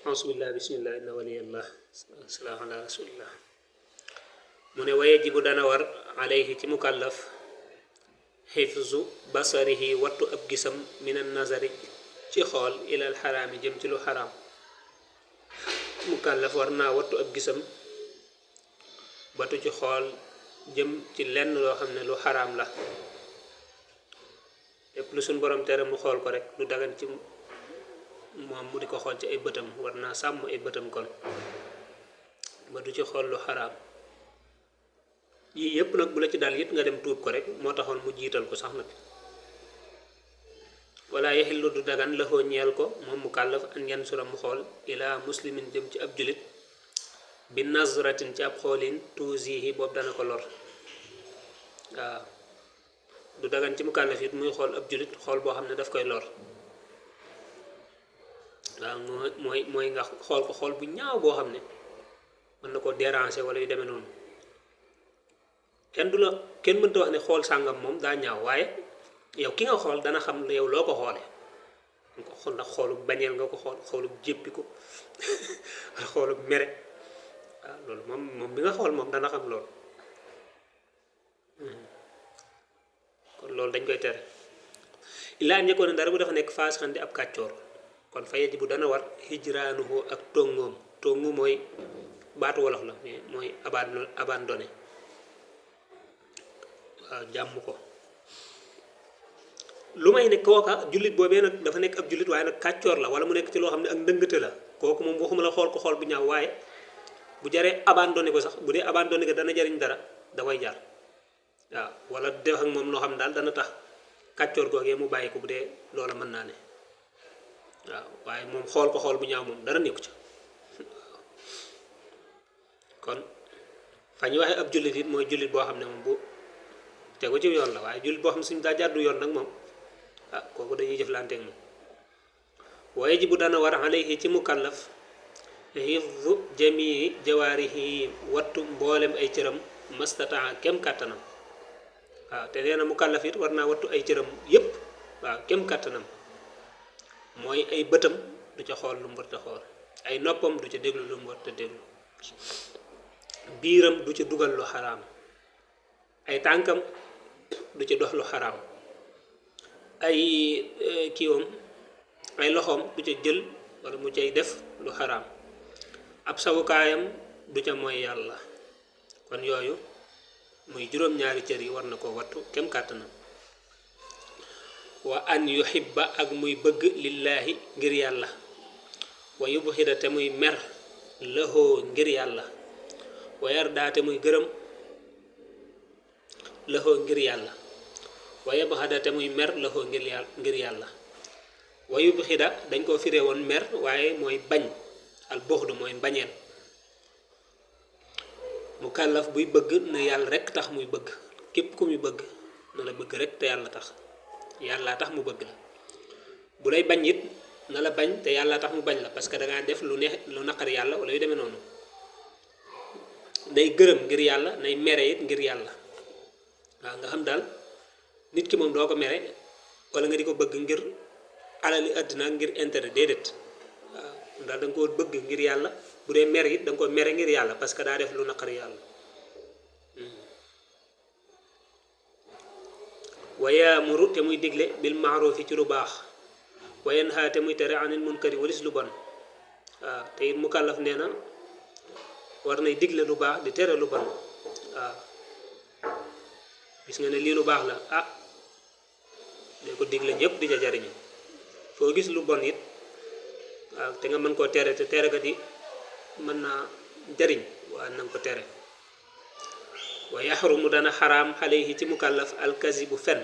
Bismillah bismillah inna waliyallah salaamu ala rasulillah mu ne waye jibu dana war alayhi ci mukallaf xifzu basarihi wattu ab gisam minan nazari ci xool ilal xaraami jëm ci lu xaraam mukallaf war naa wattu ab gisam batu ci xool jëm ci lenn loo xam ne lu xaraam la lépp lu suñ borom tere mu xool ko rek lu dagan ci moom mu di ko xool ci ay bëtam war naa sàmm ay bëtam kon ba du ci xool lu xaraam yii yépp nag bu la ci dal it nga dem tuub ko rek moo taxoon mu jiital ko sax nag wala yaxillu du dagan laxoo ñeel ko moom mu kàllaf an yan sura mu xool ilaa muslimin jëm ci ab julit bi nazratin ci ab xoolin tuusihi boobu dana ko lor waaw du dagan ci mu kàllaf it muy xool ab julit xool boo xam ne daf koy lor waaw mooy nga xool ko xool bu ñaaw boo xam ne mën na ko déranger wala yu demee noonu kenn mënta wax ne xool sàngam moom daa ñaaw waaye yow ki nga xool dana xam yow loo ko xoolee nga ko xool ndax xoolu bañeel nga ko xool xoolu jéppi ko wala xoolu mere waaw loolu moom bi nga xool moom dana xam loolu kon loolu dañ koy tere illaa njëkkoon ne dara bu dafa nekk faas xandi ab kàccoor kon fa yajibu dana war hijraanuhu ak tongoom tongu mooy baatu wolof la mais mooy abandonné waaw jàmm ko lu may ne kooka jullit boobee nag dafa nekk ab jullit waaye nag kàccoor la wala mu nekk ci loo xam ne ak ndëngate la kooku moom waxuma la xool ko xool bu ñaaw waaye bu jaree abandonné ko sax bu dee abandonné ko dana jariñ dara da koy jar waaw wala def ak moom noo xam daal dana tax kàccoor googee mu bàyyi ko bu dee loola mën naa ne waaw waaye moom xool ko xool bu ñaaw moom dara nekku ca kon fa ñu waxee ab jullit it mooy jullit boo xam ne moom bu tegu ci yoon la waaye jullit boo xam ne suñu daa jàddu yoon nag moom ah kooku dañuy jëflanteeg moom waaye ji bu dana war alayhi ci mukallaf hifdu jamii jawaarihi wattu mboolem ay cëram mastataa kem kàttanam waaw te nee na mukallaf it war naa wattu ay cëram yépp waaw kem kàttanam mooy ay bëtam du ca xool lu mu war a xool ay noppam du ca déglu lu mu war a déglu biiram du ca dugal lu xaraam ay tànkam du ca dox lu xaraam ay kiiwam ay loxoom du ca jël wala mu cay def lu xaraam ab sawukaayam du ca mooy yàlla kon yooyu muy juróom-ñaari cër yi war na ko wattu kem kàttanam wa an yuhibba ak muy bëgg lillaahi ngir yàlla wa yubxida te muy mer lëxoo ngir yàlla wa yardaa te muy gërëm lëxoo ngir yàlla wa yabxada te muy mer lëxoo ngir yàlla wa yubxida dañ koo firee woon mer waaye mooy bañ al buxdu mooy bañeel mu kàllaf buy bëgg na yàlla rekk tax muy bëgg képp ku muy bëgg na la bëgg rekk te yàlla tax yàlla tax mu bëgg la bu lay bañ it na la bañ te yàlla tax mu bañ la parce que da ngaa def lu neex lu naqari yàlla wala yu demee noonu nay gërëm ngir yàlla nay mere it ngir yàlla waaw nga xam daal nit ki moom doo ko mere wala nga di ko bëgg ngir alali àddina ngir intérêt déedéet waaw daal da nga koo bëgg ngir yàlla bu dee mere it da nga ko mere ngir yàlla parce que daa def lu naqari yàlla wa yaamuru te muy digle bil maarufi ci lu baax wa yanha te muy tere anil munkari walis lu bon waaw te it mukallaf nee na war nay digle lu baax di tere lu bon waaw gis nga ne lii lu baax la ah day ko digle ñëpp di ca jariñu foo gis lu bon it waaw te nga mën koo tere te tere ga di mën naa jariñ waa nanga ko tere wa yaxrumu dana xaraam alayhi ci mukallaf alkazibu fen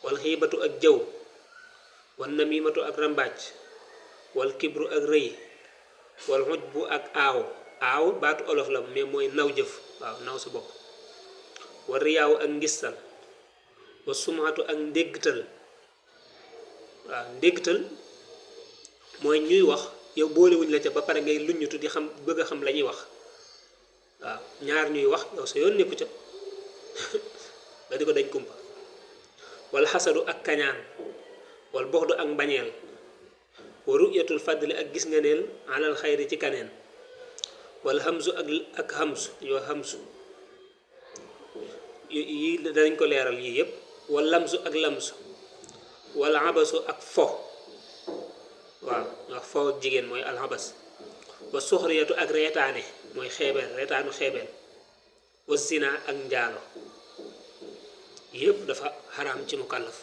wal xiibatu ak jëw wal namimatu ak rambaaj wal kibru ak rëy wal xujbu ak aaw baatu olof la mais mooy naw jëf waaw naw sa bopp wa riyaaw ak ngistal wa sumaatu ak ndéggtal waaw ndéggtal mooy ñuy wax yow boolewuñ la ca ba pare ngay luññutu di xam bëgg a xam la ñuy wax waaw ñaar ñuy wax yow sa yoon nekku ca nga di ko dañ kumpa wal xasadu ak kañaan wal boxdu ak mbañeel wa ru'yatul fadli ak gis nga neel alal xayri ci kaneen wala hamzu ak hamzu yoo hamzu yi danañ ko leeral yii yëpp wala lamzu ak lamzu wala abasu ak fo waaw wax fo ak jigéen mooy alxabas wa suxriyatu ak reetaane mooy xeebeel reetaanu xeebeel wa zina ak njaalo yëpp dafa xaraam ci mukallaf